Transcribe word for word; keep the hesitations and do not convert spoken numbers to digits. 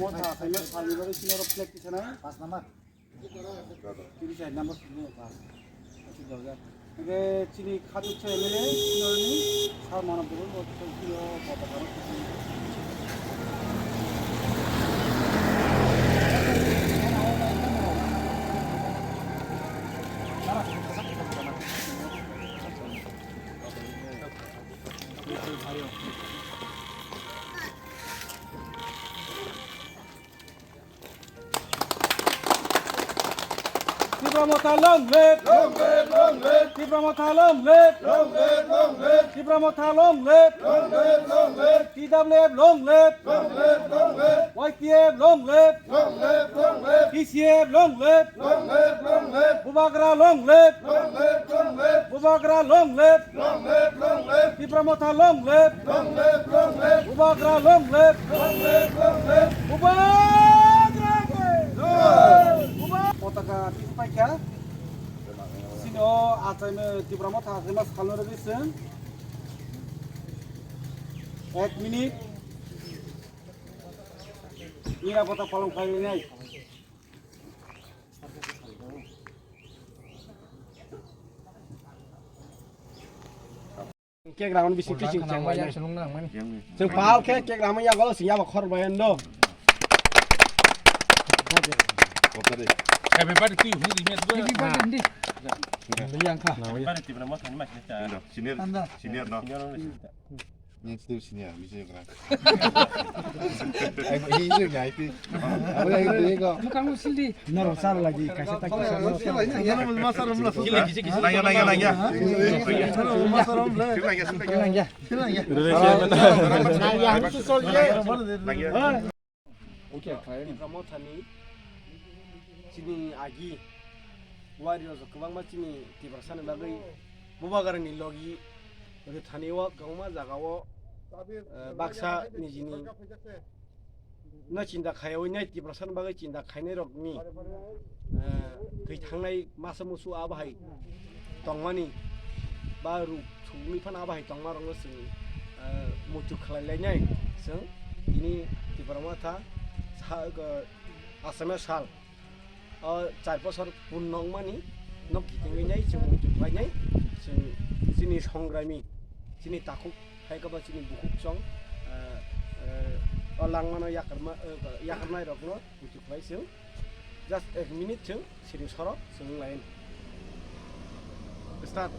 Motha khaima salni bagwi sini oro flag tisanai. Paanch number. Tini char number sini ba. Asi doga. Age chini khatuk se M L A sini oro ni sal mana bolo bo sini oro baba karo. Tipra Motha long live! Long live, long live! Tipra Motha long live! Long live, long live! Tipra Motha long live! Long live, long live! T W F long live! Long live, long live! Y T F long live! Long live, long live! T C F long live! Long live, long live! Bubagra long live! Long live, long live! Bubagra long live! Long live, long live! Tipra Motha long live! Long live, long live! Bubagra long live! Long live, long live! Bubagra ke! Jai! Buba-, potaka tisi paikha. Sini o achaima Tipra Motha achaima salno rwgwi chwng ek minute nirapota palong khlainai. Cake rang bisi khe chwng cheng bai nai. Chwng pal khe cake rang ya golo sing ya ba khor bai ando. Happy birthday to you. Happy birthday. Yang kha. Happy birthday Tipra Motha ni ma khe. Senior, senior no. Senior no. Yang senior, senior, bisa juga. Aku ini juga itu. Aku yang itu kok. Bukan musil di. Naro sar lagi, kasih tak kisah. Nanya, nanya, nanya. Nanya. Nanya. Tipra Mothani chini agi warriors kwbangma chini Tiprasani bagwi Bubagrani logi rwthani o kwbangma jagao, eh, baksa nijini no chinta khaiwi nai Tiprasani bagwi chinta khainai rokni, eh, twi thangnai masa musu abo hai tongmani ba ruk sugwi phano abo hai tongma rokno chwng, eh, muitu khlai lainai chwng tini Tipra Motha sa, eh, Assamia sal o char bosor purno wngmani no kitingwi nai chwng muitu khlai nai chwng chini songrami chini takhuk hai khe bo chini bukhuk chwng, eh, eh, o langmano yakarma, eh, yakarnai rokno muitu khlai chwng. Just ek minute chwng siri soro chwng line. Start.